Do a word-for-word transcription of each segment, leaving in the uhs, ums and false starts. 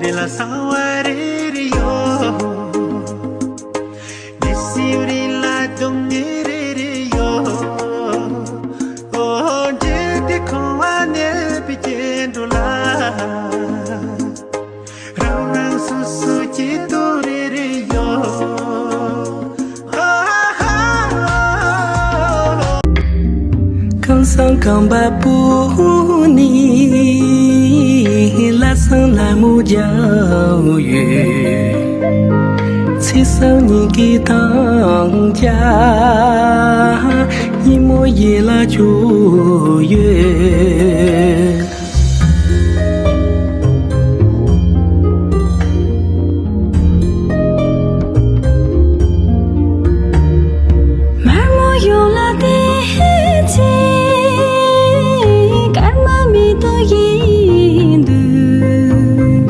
རེ་ལ་གསང་བ་རེ་རེ་ཡོད། མི་སེམས་རེ་ལ་སྡུག་བསྔལ་རེ་རེ་ཡོད། འོ་འདྲེ་དེ་ཁོང་བ་གནས་པའི་སྐྱེ་འགྲོ་ལ། རང་རང་སོ་སོ་སྐྱིད་སྡུག་རེ་རེ་ཡོད། གང་སང་གང་པ་པོ་ནི་ལ་སང་ལ་མོ་རྒྱག་ཡོད། ཚེ་སང་ཉིན་གི་དང་རྒྱ་ཉིན་མོ་ཡིད་ལ་འཇུག་ཡོད། མར་མོ་ཡོང་ལ་བལྟས་ཚེ། སྐར་མ་མེ་ཏོག་ཡིན་འདུག་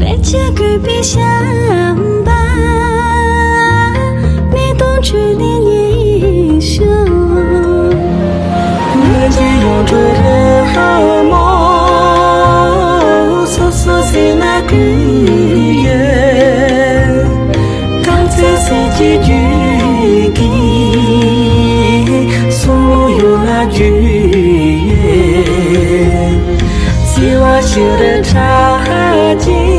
ལས་བྱ་དགོས་པའི་བྱམས་པ། མེ་ཏོག་ཁྲོད་ནས་ལེགས་བྱུང་། ལས་ཀྱི་ཡོང་གྲོལ་རེ་ཧ་མོ། སོ་སོ་ཟིན་ན་ཀུན་ཡོད། རྐང་རྩེད་ཟས་ཀྱི་རྒྱུད་ཀྱིས། སོ་མོ་ཡོད་ལ་རྒྱུད་ཡོད། བརྩེ་བ་ཞིག་རེ་ཕྲ་གྱིས།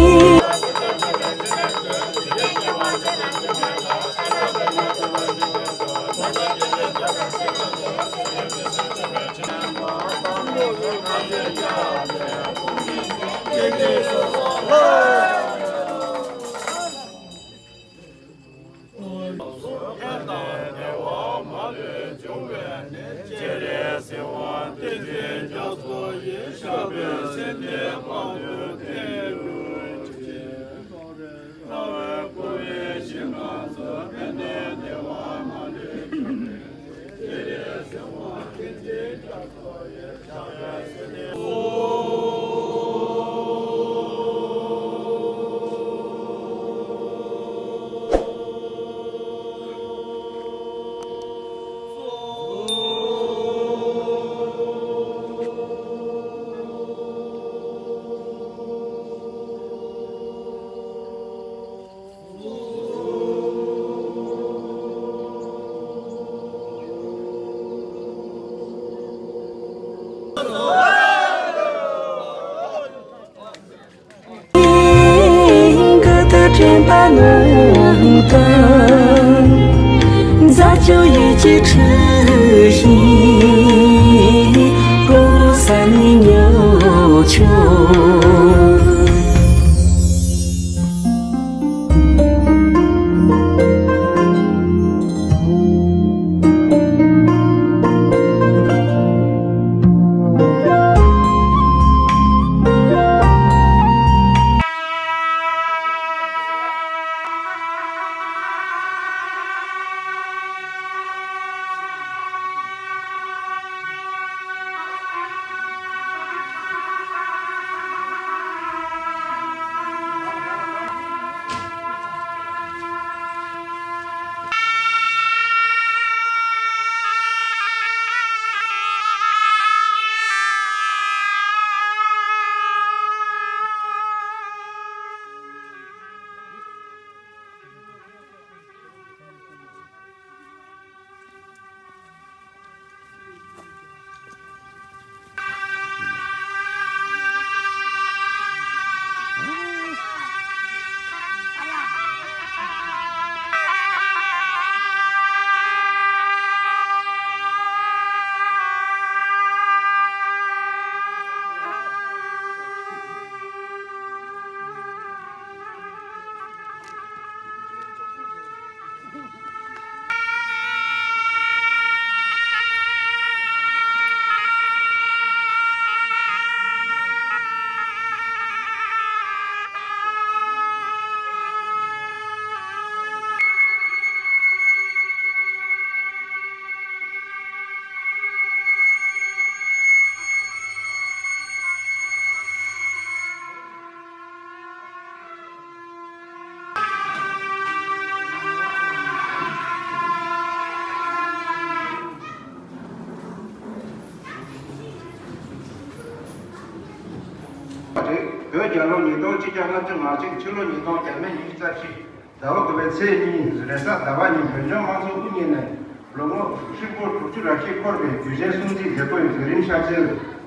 དགའ་དང་དྲན་པ་ངང་དང་། མཛའ་གཅུགས་ཡིད་ཀྱི་འཁྲུལ་ཞིང་། ཀུན་ས་ནས་མྱོང་ཆོག་བོད་རྒྱལ་ལོ་ཉིས་སྟོང་གཅིག་བརྒྱ་ལྔ་བཅུ་ང་གཅིག་ཕྱི་ལོ་ཉིས་སྟོང་བརྒྱ་མེད་ཉི་ཤུ་རྩ་གཅིག་ཟླ་བ་དགུ་པའི་ཚེས་གཉིས་རེས་གཟའ་ཟླ་བ་ཉིན་བོད་ལྗོངས་དམངས་གཙོ་དབུ་བརྙེས་ནས་ལོ་ངོ་ཧྲིལ་པོ་དྲུག་ཅུ་རེ་བཞི་འཁོར་བའི་དུས་ཆེན་སྲུང་བརྩིའི་མཛད་སྒོའི་མཛད་རིམ་ཤར་གསལ།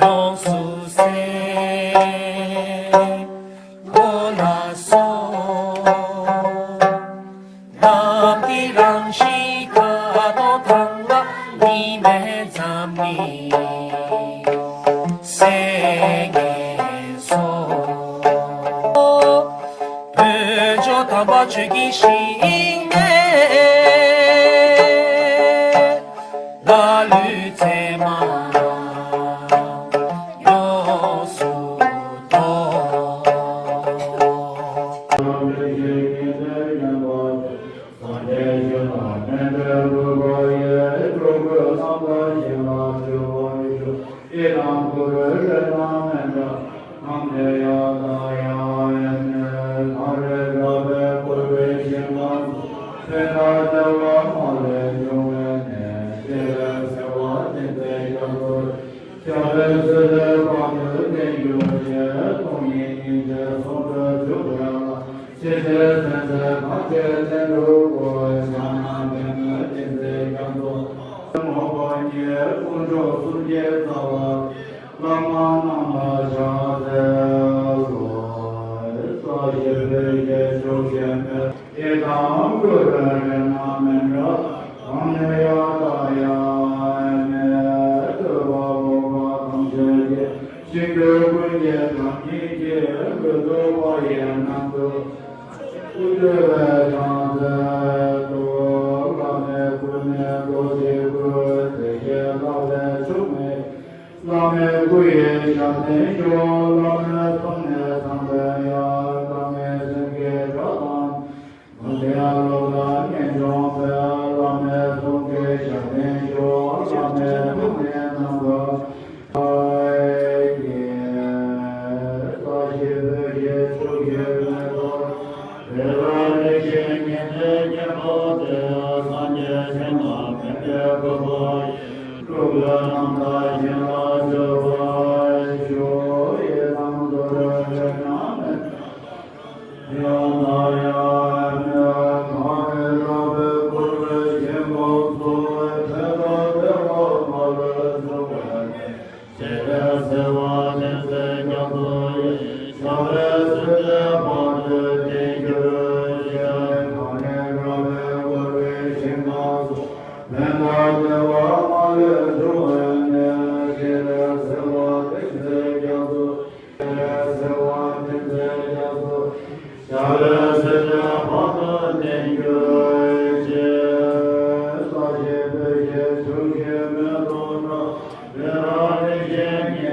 ཡོངས་སུ་ཟད། ལོ་ལ་སོགས། ནམ་མཁའི་རང་བཞིན་ཁ་དོག་དྭངས་མ་ཉི་མའི་འཛམ་གླིང་གསལ་ངེས་སོ། བོད་ལྗོངས་དམ་པ་ཆོས་ཀྱི་ཞིང་ནས། ལ་ལུས་མཚན་མ་ཡོངས་སུ་རྫོགས། སངས་རྒྱས་ཞིང་ལ་མེ་ཏོག་ཡོད་པ་ཡི། སྤྲུལ་སྐུ་རྣམ་དག་ཞིང་ལ་སྤྱོད་པ་ཡི། ཡི་དམ་གུ་རུ་རིགས་རྣམས་མན་ངག་ཐམས་ཅད་ཡང་དང་ཡང་དབྱེར་མེད། ཐག་རིང་རབ་པས་བསྐོར་བའི་ཞིང་ཁམས་སུ། ཕན་དང་བདེ་བ་མ་ལུས་འབྱུང་བའི་གནས། ཞི་བའི་འཚེ་བ་ཏིང་འཛིན་རྒྱ་མཚོ། ཞི་བའི་སྲིད་པའི་བར་དུ་བརྟན་གྱུར་ཅིག། སྟོང་ཉིད་སྙིང་རྗེ་ཟུང་དུ་འཇུག་པའི་ལམ། ཞི་བྱེད་སེམས་ཅན་ཐམས་ཅད་བརྟན་གྱུར་ཅིག། ཕྱག་ན་པདྨོ་ཏིང་འཛིན་རྒྱ་མཚོ། མོས་གུས་ཀྱི་དཀོན་མཆོག་གསུམ་གྱི་རྩ་བ། བླ་མ་རྣམས་ལ་ཕྱག་འཚལ་ལོ། ས་གཞི་སྤོས་ཀྱི་ཕྱོགས་བཞི་མེད། ཡི་དམ་གུ་རུ་རིགས་རྣམས་མན་ངག་ཐམས་ཅད་ཡང་དག་ཡང་དབྱེར་མེད། སྤྲུལ་པ་འོད་དཔག་ཐམས་ཅད་ཀྱི། ཞིང་དུས་ཀུན་གྱི་དམ་ཉིད་ཀྱི། དགོས་གཏུགས་པ་ཡི་རྣམ་འགྱུར། སྐུ་སྤྲུལ་པའི་ཕྱག་འཚལ་ལོ། བླ་མའི་སྐུ་ནི་རྡོ་རྗེའི་སྐུ། དེ་བཞིན་བླ་མའི་མཆོག་ནི། བླ་མའི་སྐུ་ཡི་ཞབས་བརྟན་ཤོག། བླ་མའི་གསུང་ནི་ཚངས་པའི་དབྱངས། བླ་མའི་གསུང་གི་སྒྲ་དང་། མུ་སྟེགས་ལོག་ལྟ་ངེས་འབྱུང་བས། བླ་མའི་གསུང་གི་ཞབས་བརྟན་ཤོག། བླ་མའི་ཐུགས་ནི་ནམ་མཁའ་ཡི། ས་གཞི་སྤོས་ཀྱི་ཕྱོགས་བཞི་མེད་དོ། བེ་ར་རིགས་བཞི་ཉི་ཟླའི་སྙིང་པོ་སྟེ། སངས་རྒྱས་བྱིན་རླབས་མེ་འབར་བའི་སྤྲུལ་སྐུ་རྣམ་དག་ཞིང་ལ་སྤྱོད་པར་ཤོག། ཡི་དམ་རྡོ་རྗེ་རིགས་རྣམས་མན་ངག་ཡང་དག་ཡང་དབྱེར་མེད། ཐག་རིང་རབ་པས་བསྐོར་བའི་ཞིང་ཁམས་སུ། ཕན་དང་བདེ་བ་མ་ལུས་འབྱུང་བའི་གནས། ཞི་བའི་འཚེ་བ་ཏིང་འཛིན་རྒྱ་མཚོ་ཡི། ཞི་བའི་སྲིད་པའི་བར་དུ་བརྟན་གྱུར་ཅིག། ཐག་རིང་རབ་པས་བསྐོར་བའི་ཞིང་ཁམས་སུ། ཕན་དང་བདེ་བ་མ་ལུས་འབྱུང་བའི་གནས། ཞི་བའི་འཚེ་བ་ཏིང་འཛིན་རྒྱ་མཚོ། ཞི་བའི་འཚེ་བ་ཏིང་འཛིན་རྒྱ་མཚོ། ཞི་བའི་སྲིད་པའི་བར་དུ་བརྟན་གྱུར་ཅིག། ས་གཞི་སྤོས་ཀྱི་ཕྱོགས་བཞི་མེད་དོ་འདྲ། བེ་ར་རིགས་བཞི་ཉི་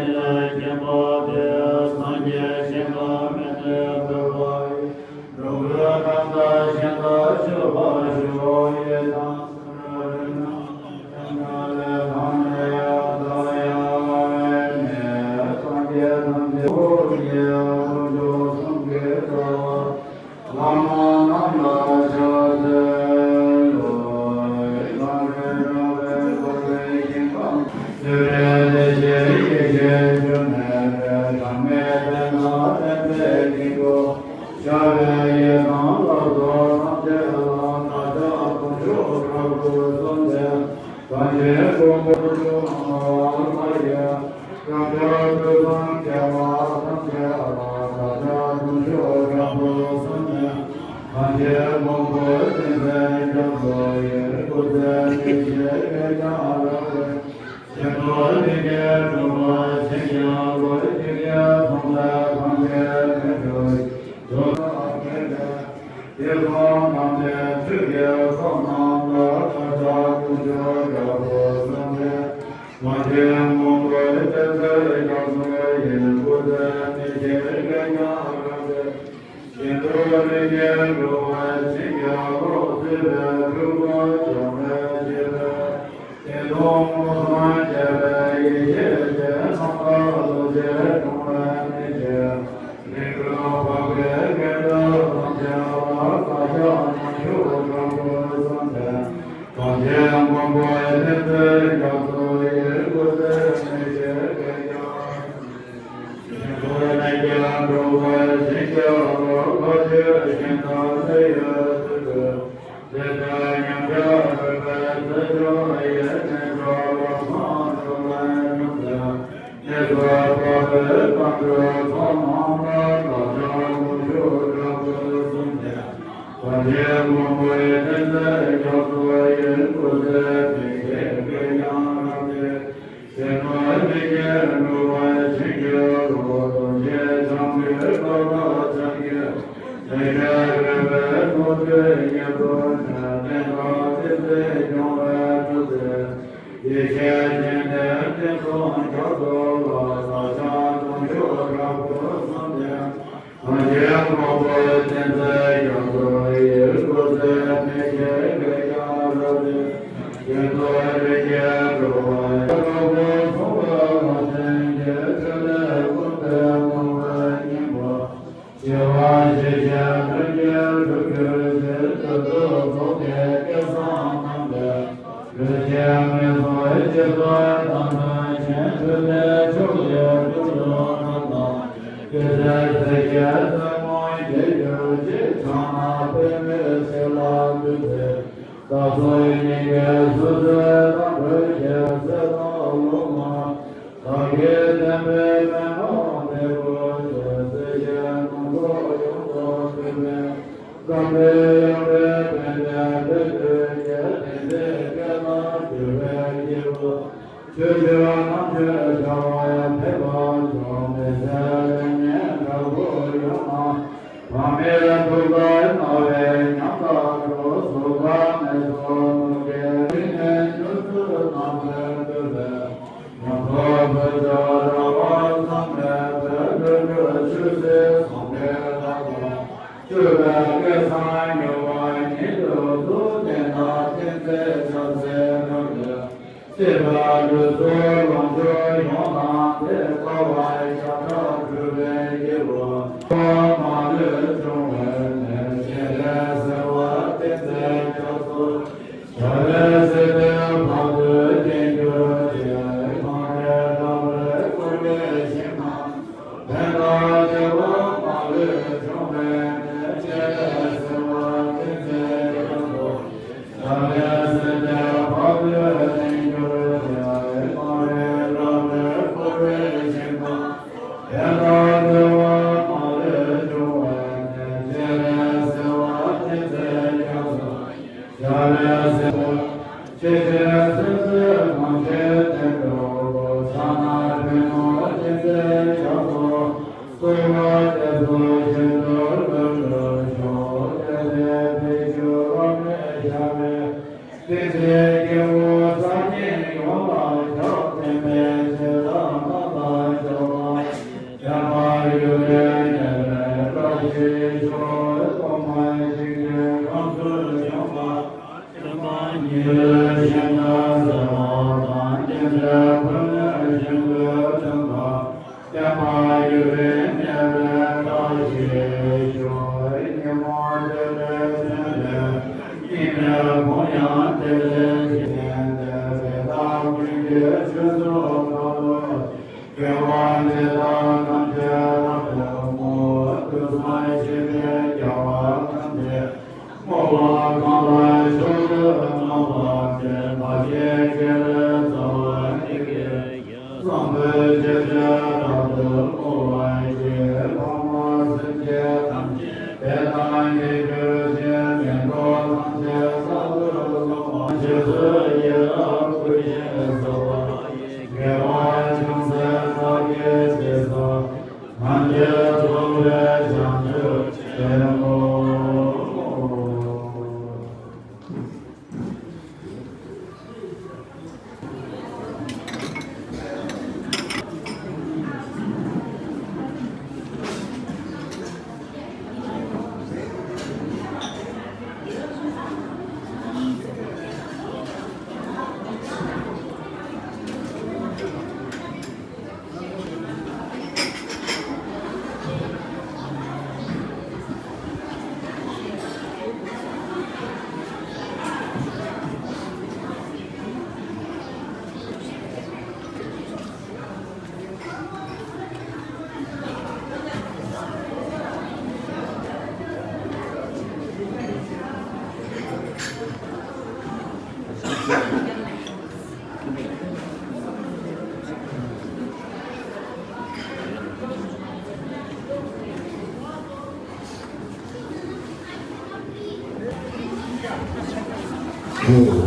༸གོང་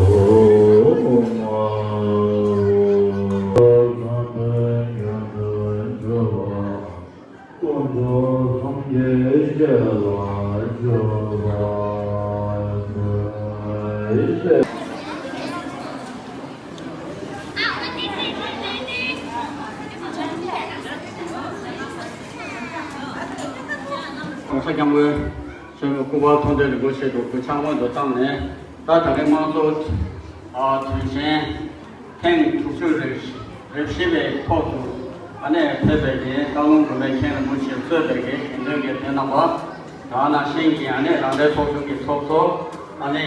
ས་༸སྐྱབས་མགོན་ཆེན་པོ་སྐུ་པར་མཐོང་གྲོལ་རིན་པོ་ཆེ་མཆོག་གུས་ཕྱག་སྔོན་དུ་བཏང་ནས། ད་ད་རེས་དམངས་གཙོ་དོན་ཆེན་ཐེངས་དྲུག་ཅུ་རེ་བཞི་པའི་ཐོག་ཏུ་ཨ་ནེ་ཕེབས་པའི་གི་སྟག་ལུང་དགོན་པའི་མཁན་རིན་པོ་ཆེ་གཙོས་པའི་གི་དགེ་འདུན་གྱི་སྡེ་རྣམ་པ། དེ་ནང་བཞིན་གྱི་ཨ་ནེ་རང་བདེན་ཚོགས་ཆུང་གི་ཚོགས་གཙོ། ཨ་ནེ་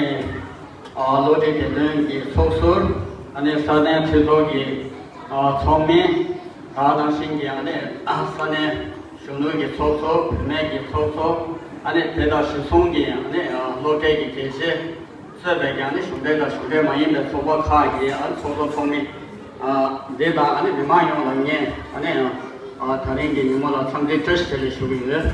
ཨ་བློ་གྲོས་དགེ་འདུན་གྱི་ཚོགས་ཟུར། ཨ་ནེ་ས་གནས་ཁྲི་ཐོག་གི་ཨ་ཚོགས་མི། དེ་ནང་བཞིན་གྱི་ཨ་ནེ་ཨ་ས་གནས་གཞོན་ནུ་གི་ཚོགས་གཙོ། བུད་མེད་ཀྱི་ཚོགས་གཙོ། ཨ་ནེ་དེ་དང་གཞི་བཟུང་གི་ཨ་ནེ་ཨ་སློབ་གྲྭའི་གི་དགེ་ཆེ་གཙོས་པའི་གི་ཨ་ནེ་གཞུང་འབྲེལ་དང་གཞུང་འབྲེལ་མ་ཡིན་པའི་ཚོགས་པ་ཁག་གི་ཨ་ནེ་ཚོགས་གཙོ་ཚོགས་མི། ཨ་འདི་དང་ཨ་ནེ་མི་མང་ཡོངས་ལ་ངས་ཨ་ནེ་ཨ་ད་རིང་གི་ཉིན་མོ་ལ་འཚམས་འདྲི་བཀྲ་ཤིས་བདེ་ལེགས་ཞུ་གི་ཡོད།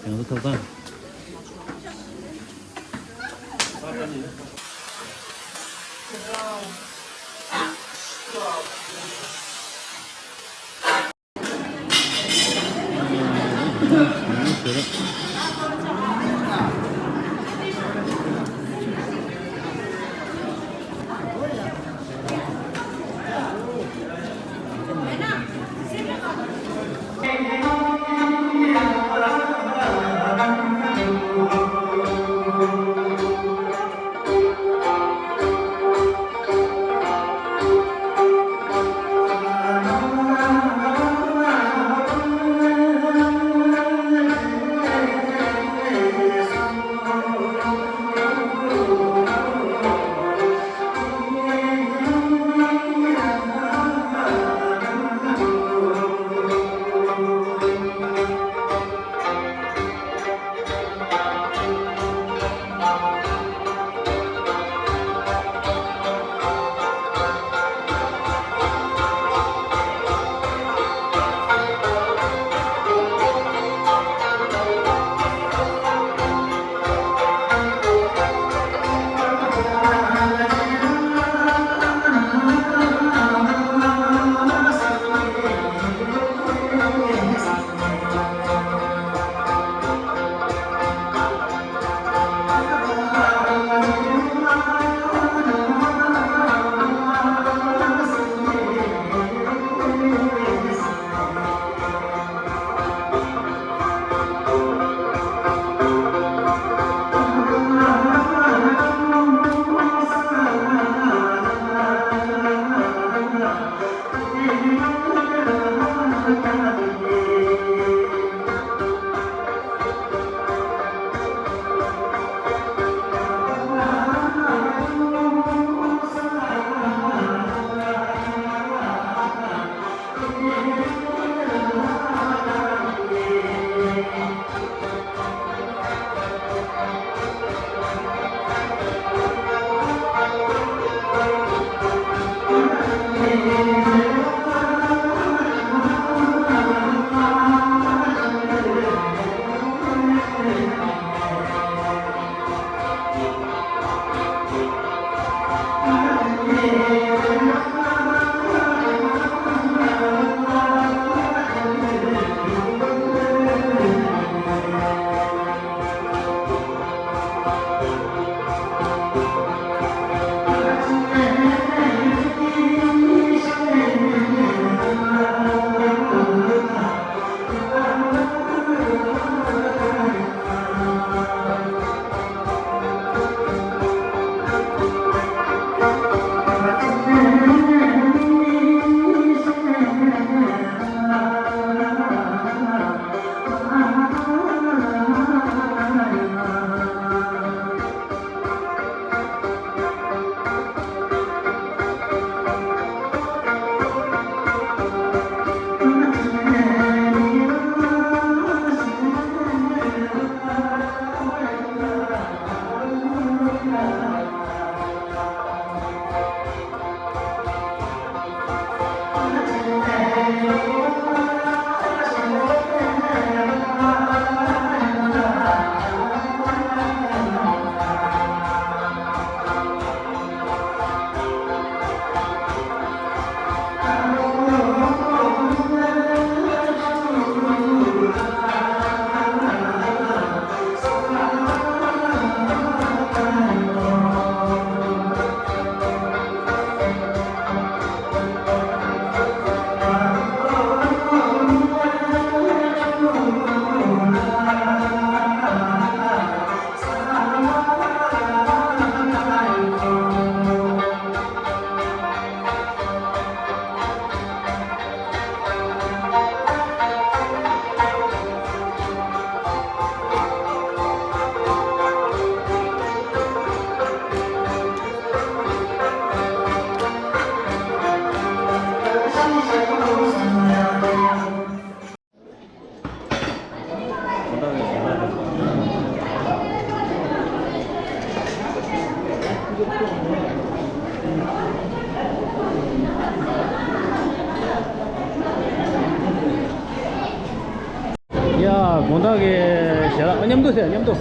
ཡང་ཐོབ་ཐང་། དགོང་དག་གི་ཞལ་ལག་མཉམ་དུ་ཟེར། མཉམ་དུ།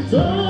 ཟོ།